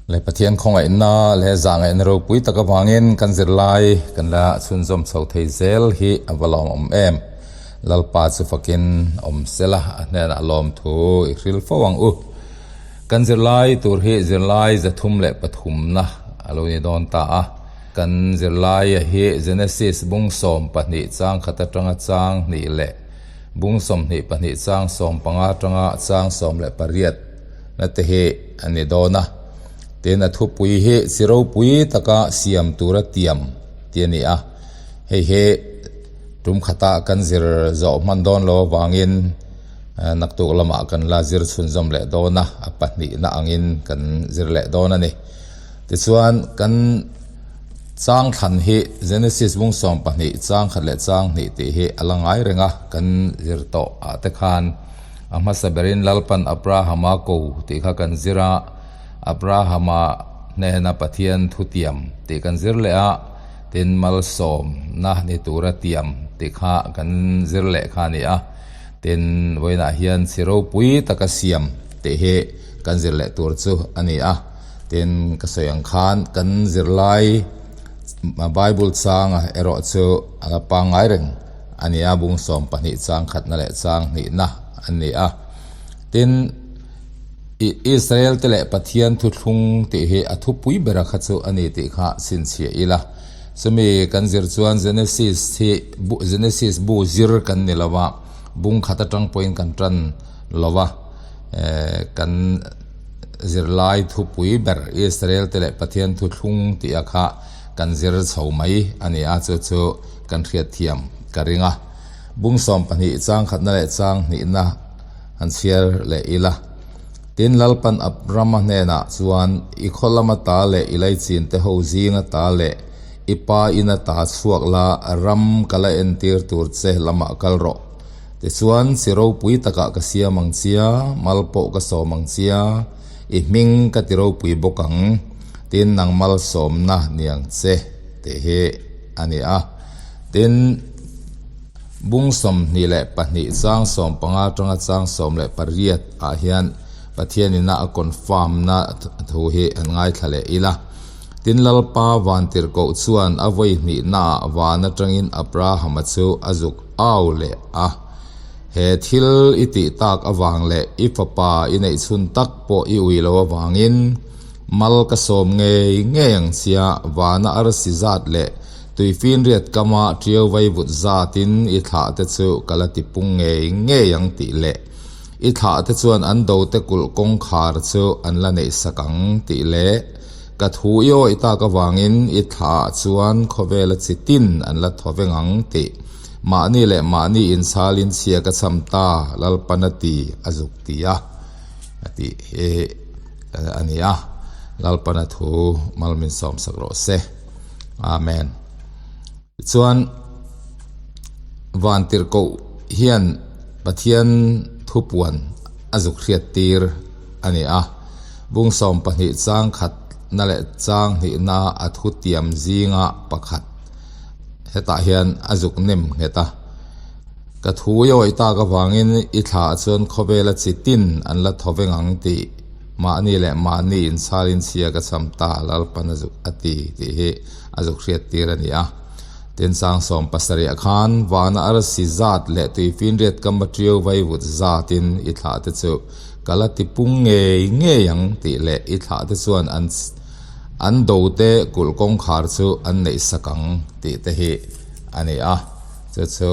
Le Pathian khawngaihna leh zahngaihna ropui tak avangin kan zirlai kan la chhunzawm chho thei zel hi a va lawmawm em. Lalpa chu fakin awm sela a hnenah lawmthu i hril fo ang u. Kan zirlai tur hi zirlai 303na a lo ni dawn ta a. Kan zirlaia hi Genesis bung 12 chang khat atanga chang hnih leh bung 22 chang 15 atanga chang 18 na te hi a ni dawn a. Tin, a thupui hi chi ropui taka siam tura tiam tih a ni a. Hei hi tum khata kan zir zawh hman dawn lo avangin naktuk lamah kan la zir chhunzawm leh dawn a, a pahnihna angin kan zir leh dawn a ni. Tichuan, kan chang thlan hi Genesis bung 12 chang khat leh chang hnih tih hi a la ngai reng a, kan zir tawh ah te khan A hmasa berin Lalpan Abrahama ko tih kha kan zir a, Abrahama hnena Pathian thutiam tih kan zir leh a, tin malsawmna ni tura tiam tih kha kan zir leh kha a ni a, tin vawiinah hian chhi ropui taka siam tih hi kan zir leh tur chu a ni a, tin ka sawi ang khan kan zirlai Bible changa erawh chu a pangngai reng. A ni a, bung 12 chang khatna leh chang hnihna an ni a. Tin, Israel te leh Pathian thuthlung tih hi a thupui bera kha chu a ni tih kha chhinchhiah ila. Chumi kan zir chuan Genesis hi Genesis bu zir kan ni lo va, bung khat atang pawhin kan tan lo va, kan zirlai thupui ber Israel te leh Pathian thuthlung tih a kha kan zir chho mai a ni a, chu chu kan hriatthiam ka ring a. Bung 12 chang khatna leh chang hnihna han chhiar leh ila. Tin, Lalpan Abrama hnenah chuan, I khaw lama ta leh i laichin te ho zinga ta leh i pa ina ta chhuak la, ram ka la entir tur che lamah kal rawh. Tichuan, chi ropui takah ka siam ang chia, mal pawh ka sawm ang chia, i hming ka ti ropui bawk ang. Tin, nang malsawmna ni ang che tih hi a ni a. Tin, bung 22 chang 15 atanga chang 18 ah hian Pathianina a confirm na thu hi an ngaithla leh ila. Tin, Lalpa vantirhkoh chuan a vawi hnihnaah van atangin Abrahama chu a zuk au leh a. He thil i tih tak avang leh i fapa i neih chhun tak pawh i ui lo avangin, Mal ka sawm ngei ngei ang chia, vana arsi zat leh tuifinriat kama ṭiau vaivut zatin i thlah te chu ka la ti pung ngei ngei ang tih leh i thlah te chuan an do te kulh kawngkhar chu an la neih sak ang tih leh ka thu i awih tak avangin i thlah ah chuan khawvela chi tin an la thaw veng ang tih mahni leh mahni inchhalin chhia ka cham ta Lalpana ti a zuk ti a a tih hi. A ni a, Lalpana thu mal min sawm sak rawh se. Amen. Tichuan, Vantirhkoh hian Pathian thupuan a zuk hriat tir a ni a. Bung 12 chang khat na leh chang hnihna a thu tiam zinga pakhat hetah hian a zuk nem nghet a. Ka thu i awih tak avangin i thlah chuan khawvela chi tin an la thaw veng ang tih mahni leh mahni inchhalin chhia ka cham ta Lalpan a zuk a ti tih hi a zuk hriat tir a ni a. Tin chang 70 ah khan vana arsi zat leh tuifinriat kama ṭiau vaivut zatin i thlah te chu ka la ti pung ngei ngei ang tih leh i thlah te chuan an an do te kulh kawngkhar chu an neih sak ang tih te hi a ni a. Chu chu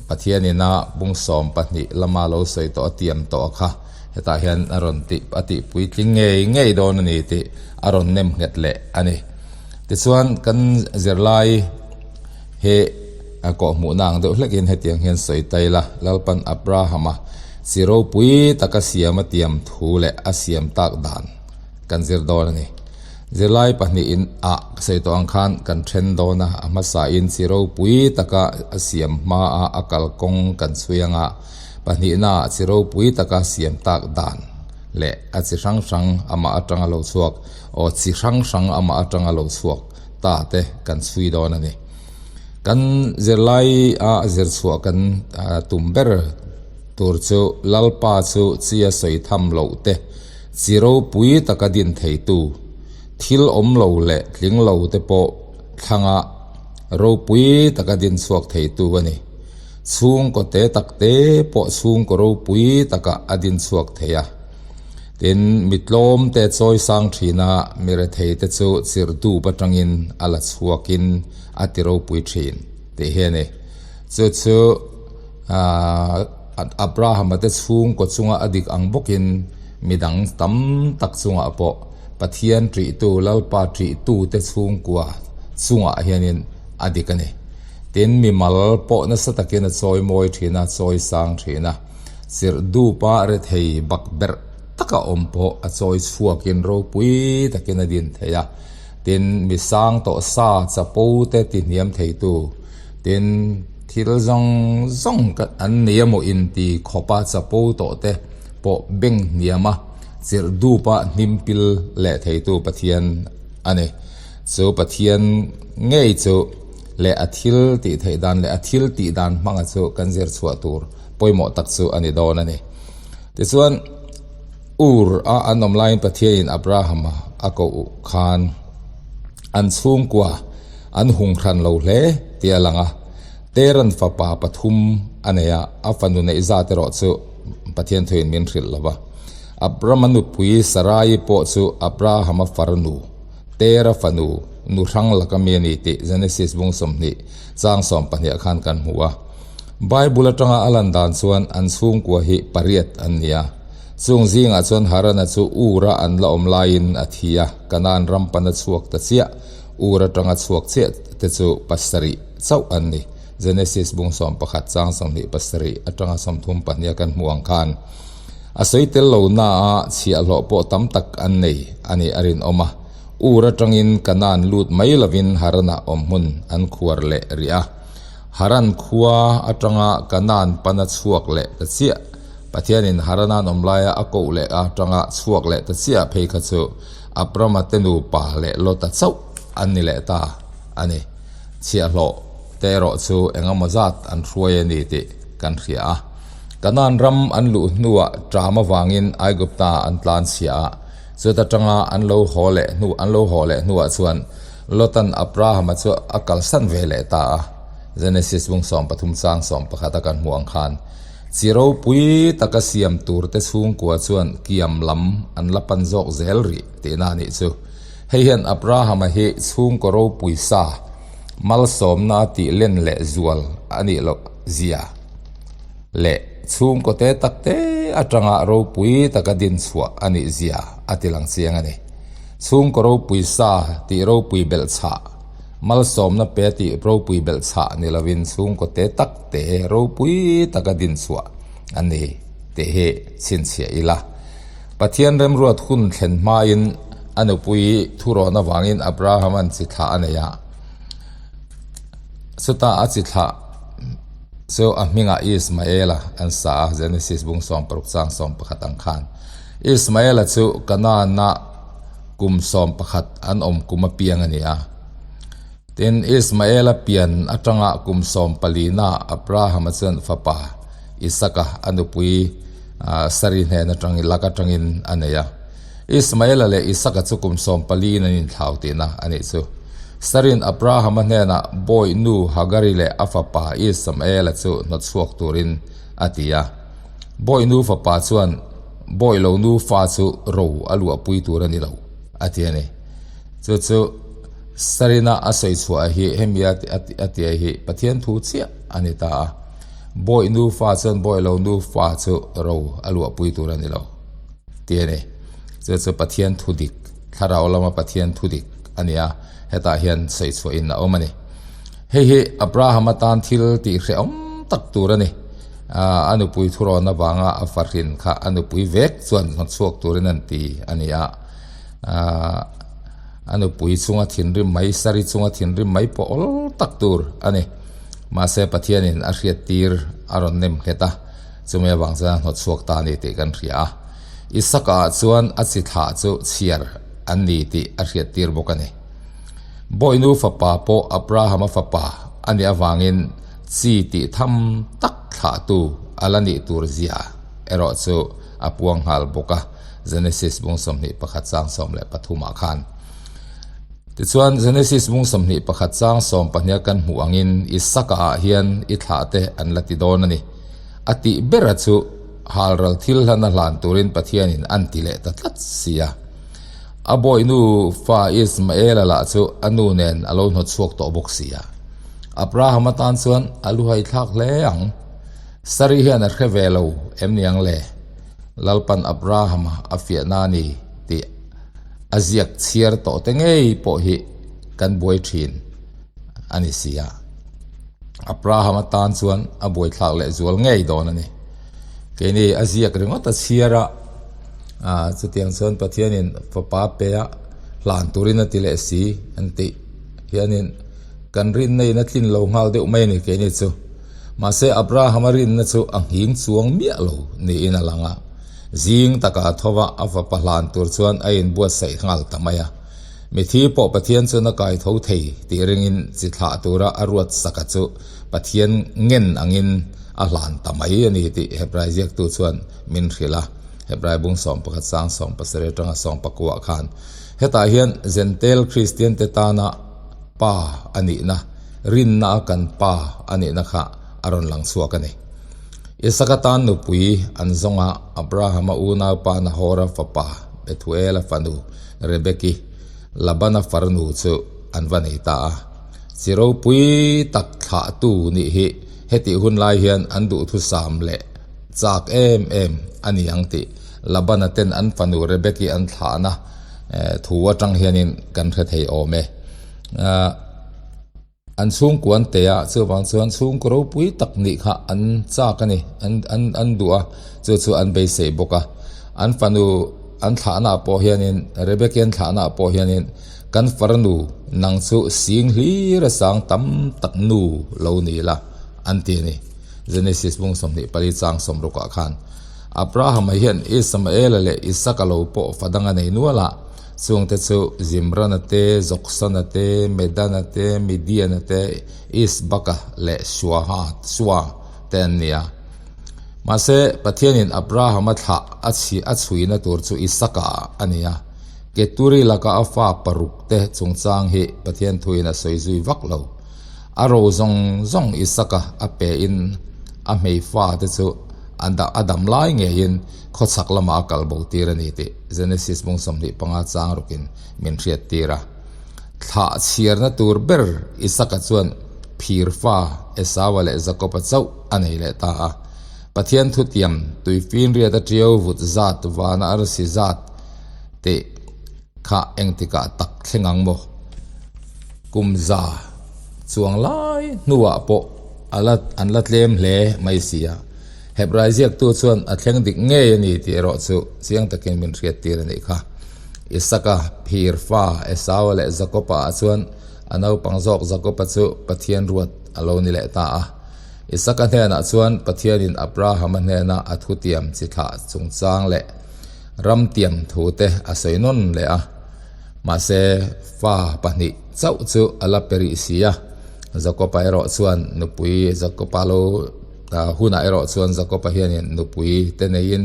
Pathianina bung 12 lama lo sawi tawh a tiam tawh a kha hetah hian a rawn tih a tih puitling ngei ngei dawn a ni tih a rawn nem nghet leh a ni. Tichuan kan zirlai hi a kawhhmuhna ang deuh hlekin hetiang hian sawi ta ila, Lalpan Abrahama chi ropui taka siam a tiam thu leh a siam tak dan kan zir dawn a ni. Zirlai pahnihin ah ka sawi tawh ang khan kan then dawn a, a hmasain chi ropui taka a siam hmaa a kalkawng kan chhui anga pahnihna ah chi ropui taka siam tak dan leh a chi hrang hrang amah atanga lo chhuak aw chi hrang hrang amah atanga lo chhuak ta te kan chhui dawn a ni. Kan zirlai a zir chhuah kan tum ber tur chu Lalpa chu chi a sawi tham loh te chi ropui taka din theitu. Thil awm lo leh tling lo te pawh thlanga ropui taka din chhuak theitu a ni. Chhungkaw te tak te pawh chhungkaw ropui taka a din chhuak thei a. Tin, mi tlawm te chawi sang thin a, mi rethei te chu chirh dup atangin a la chhuakin a ti ropui thin tih hi a ni. Chu chu Abrahama te chhungkaw chunga a dik ang bawkin midang tam tak chungah pawh Pathian ṭihtu, Lalpa ṭihtute chhungkua chungah hianin a dik a ni. Tin, mimal pawh nasa takin a chawi mawi ṭhin a, chawi sang ṭhin a. Chirh dupa rethei bak berh taka awm pawh a chawi chhuakin ropui takin a din thei a. Tin, mi sang tawh sa chapo te ti hniam theitu, tin, thil zawng zawng an nei emaw inti khawpa chapo tawh te pawh beng hniam a, chirh dupa hnim pil leh theitu Pathian a ni. Chu Pathian ngei chu leh a thil tih theih dan leh a thil tih dan hmanga chu kan zir chhuah tur pawimawh tak chu a ni dawn a ni. Tichuan, Ur a an awm laiin Pathianin Abrahama a koh khan an chhungkua an hung hran lo hle tih a lang a. Teran fapa pathum a nei a, a fanu neih zat erawh chu Pathian thuin min hrilh lo va. Abrama nupui Sarai pawh chu Abrahama farnu, Tera fanu, nu hrang laka mi a ni tih Genesis bung 20 chang 12 khan kan hmu a. Bible atanga a lan dan chuan an chhungkua hi pariat an ni a. Chung zingah chuan Harana chu Ur-a an la awm laiin a thi a, Kanaan ram pana chhuak ta chiah, Ur atanga chhuak chiah te chu pasarih chauh an ni. Genesis bung 11 chang 27 atanga 32 kan hmuh ang khan a sawi tel lo naah chhiahhlawh pawh tam tak an nei a nih a rinawm a. Ur atangin Kanaan lut mai lovin Haranah awm hmun an khuar leh rih a. Haran khua atanga Kanaan pana chhuak leh ta chiah. Pathianin Haranan awm laia a koh leh atanga chhuak leh ta chiah phei kha chu Abrama te nupa leh Lota chauh an ni leh ta a ni. Chhiahhlawh te erawh chu engemaw zat an hruai a ni tih kan hria a. Kanaan ram an luh hnuah ṭam avangin Aigupta an tlan chhiah a, chuta tanga an lo haw leh hnu an lo haw leh hnuah chuan Lotan Abrahama chu a kalsan ve leh ta a, Genesis bung 13 chang 11 a kan hmuh ang khan. Chi ropui taka siam turte chhungkua chuan kiam lam an la pan zawk zel rih tihna a nih chu. Hei hian Abrahama hi chhungkaw ropui sa malsawmna a tih len leh zual a nih loh zia leh chhungkaw te tak te atanga ropui taka din chhuah a nih zia a ti lang chiang a ni. Chhungkaw ropui sa tih ropui belh chhah, malsawmna pe tih ropui belh chhah ni lovin chhungkaw te tak te ropui taka din chhuah a ni tih hi chhinchhiah ila. Pathian remruat hun thlen hmain a nupui thurawn avangin Abraham-a'n chi thlah a nei a. Chutah a chi thlah chu a hmingah Ismaela an sa a, Genesis bung 16 chang 11 ang khan. Ismaela chu Kanaan-a kum 11 an awm kum apiang a ni a. Tin, Ismaela pian atanga kum 14-na Abraham-a chuan fapa Isaka a nupui Sari hnen atangin lak atangin a nei a. Ismaela leh Isaka chu kum 14 in an inthlau tihna a nih chu. Sarin Abrahama hnenah bawi nu Hagari leh a fapa Ismaela chu hnawtchhuak turin a ti a. Bawi nu fapa chuan bawi lo nu fa chu ro a luahpui tur a ni lo a ti a ni. Chu chu Sarina a sawi chhuah hi hemi a tia hi Pathian thu chiah a ni ta a. Bawi nu fa chuan bawi lo nu fa chu ro a luahpui tur a ni lo ti a ni. Chu chu Pathian thu dik, thlarau lama Pathian thu dik a ni a, hetah hian sawi chhuahin a awm a ni. Hei hi Abraham atan thil tih hrehawm tak tur a ni. A nupui thurawn avanga a fahrin kha a nupui vek chuan hnawtchhuak turin an ti a ni a. A nupui chunga thinrim mai, sari chunga thinrim mai pawh awl tak tur a ni. Mahse Pathianin a hriattir a rawn nem nghet a, chumi avang chuan a hnawt chhuak ta a ni tih kan hria a. Isaka ah chuan a chi thlah chu chhiar an ni tih a hriattir bawk a ni. Bawihnu fapa pawh Abrahama fapa a nih avangin chi tih tham tak thlahtu a la nih tur zia erawh chu a puang nghal bawk a, Genesis bung 21 chang 13 ah khan. Tichuan, Genesis mung 21 chang 12 a kan hmuh angin Isaka ah hian i thlah te an la ti dawn a ni. A tih bera chu halral thil hlan a hlan turin Pathianin an ti leh ta tlat si a. A bawihnu fa Ismaela lah chu a nu nen a lo hnawt chhuak tawh bawk si a. Abraham atan chuan a luhai thlak hle ang. Sari hian a hre ve lo em niang le? Lalpan Abrahama a fiahna a ni tih a ziak chhiar tawh te ngei pawh hi kan buai thin a ni si a. Abraham atan chuan a buaithlak leh zual ngei dawn a ni. Keini a ziak ringawt a chhiar a, ah chutiang chuan Pathianin fapa pe a hlan turin a ti leh si an tih hianin kan rinna in a tlin lo nghal deuh mai a ni keini chu. Mahse Abraham-a rinna chu a nghing chuang miah lo niin a lang a. Zing takah a tho va, a fapa hlan tur chuan a inbuatsaih nghal ta mai a. Mithi pawh Pathian chuan a kai tho thei tih ringin chi thlah tura a ruat saka chu Pathian ngen angin a hlan ta mai a ni tih Hebrai ziaktu chuan min hrilh a, Hebrai bung 11 sang 17 atanga 19 khan. Hetah hian Zentel Kristiante tana Pa a nihna, rinna a kan Pa a nihna kha a rawn lang chhuak a ni. Isaka tan nupui an zawng a, Abrahama unaupa Nahora fapa Bethuela fanu Rebeki, Labana farnu chu an va nei ta a. Chi ropui tak thlahtu nih hi hetih hun lai hian an duhthusam leh chak em em a ni ang tih Labana ten an fanu Rebeki an thlahna thu atang hianin kan hre thei awm e. An chhungkua an teh a, chuvang chuan chhungkaw ropui tak nih kha an chak a ni, an an an duh a, chu chu an beisei bawk a. An fanu an thlahnaah pawh hianin, Rebeki an thlahnaah pawh hianin kan farnu nang chu sing hlir a sang tam tak nu lo ni la an ti a ni. Genesis bung 24 chang sawmrukah khan Abrahama hian Ismaela leh Isaka lo pawh fa dang a nei nual a. Chungte chu Zimrana te, Joksana te, Medana te, Midiana te, Isbaka leh Suaha, Sua, te an ni a. Mahse, Pathianin Abrahama thlah a chhi a chhuina tur chu Isaka a ni a. Keturi laka a fa paruk te chungchang hi Pathian thuin a sawi zui vak lo. A ro zawng zawng Isaka a pein a hmei fate chu a dam lai ngeiin khawchhak lamah a kal bo tir a ni tih Genesis bung 25 chang rukin min hriat tir a. Thlah chhiarna tur ber Isaka chuan phir fa Esaua leh Jakoba chauh a nei leh ta a. Pathian thutiam tuifinriat a ṭiau vut zat vana arsi zat tih kha engtikah tak thleng ang maw? Kum za chuang lai hnuah pawh a la an la tlem hle mai si a. Hebrai ziaktu chuan a thleng dik ngei a ni tih erawh chu chiang takin min hriat tir a nih kha. Isaka, phir fa Esaua leh Jakoba ah chuan a naupang zawk Jakoba chu Pathian ruat a lo ni leh ta a. Isaka hnenah chuan Pathianin Abrahama hnena a thutiam chi thlah chungchang leh ram tiam thu te a sawi nawn leh a. Mahse, fa pahnih chauh chu a la pe rih si a. Jakoba erawh chuan nupui Jakoba lo hunah erawh chuan Jakoba hianin nupui te neiin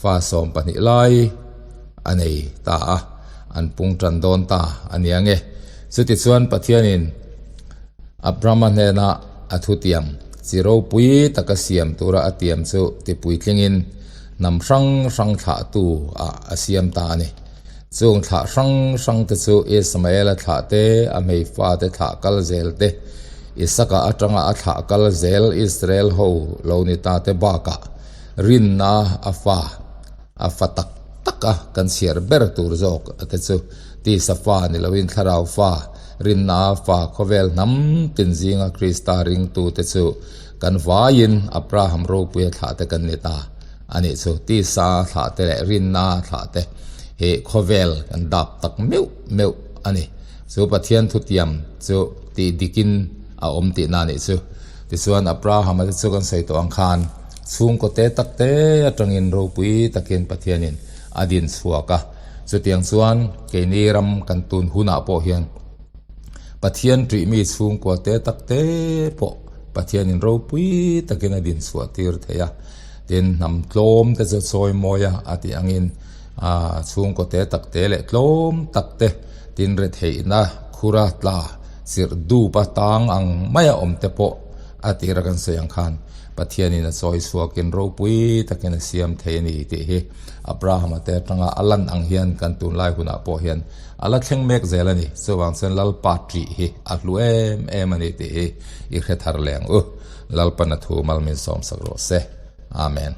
fa 12 lai a nei ta a, an pung tan dawn ta a ni ang e. Chutichuan Pathianin Abrahama hnena a thutiam chi ropui taka siam tura a tiam chu tipuitlingin hnam hrang hrang thlahtu ah a siam ta a ni. Chung thlah hrang hrang te chu Ismaela thlah te, a hmeifa te thlah kal zel te, Isaka atanga a thlah kal zel Israel ho lo ni ta te bakah rinna a fa, a fa tak tak a kan chhiar ber tur zawk te chu tisa fa ni loin thlarau fa, rinna fa khawvel hnam tin zinga Krista ringtu te chu kan vaiin Abraham ropuia thlah te kan ni ta. A nih chu tisa thlah te leh rinna thlah te hi khawvel kan dap tak meuh meuh a ni. Chu Pathian thutiam chu tih dikin a awm tihna a nih chu. Tichuan Abraham-a te chu kan sawi tawh ang khan chhungkaw te tak te atangin ropui takin Pathianin a din chhuak a. Chutiang chuan keini ram kan tun hunah pawh hian Pathian ṭihmi chhungkua te tak te pawh Pathianin ropui takin a din chhuah tir thei a. Tin, hnam tlawm te chu chawi mawi a, a tih angin chhungkaw te tak te leh tlawm tak te. Tin retheihna khura tla chirh dupa tang ang maia awm te pawh a tira kan sawi ang khan Pathianin a chawi chhuakin ropui takin a siam thei a ni tih hi Abrahama te atanga a lan ang hian kan tunlai hunah pawh hian a la thleng mek zel a ni. Chuvang chuan Lalpa ṭih hi a hlu em em a ni tih hi i hre thar leh ang u. Lalpan a thu mal min sawmsak rawh se. Amen.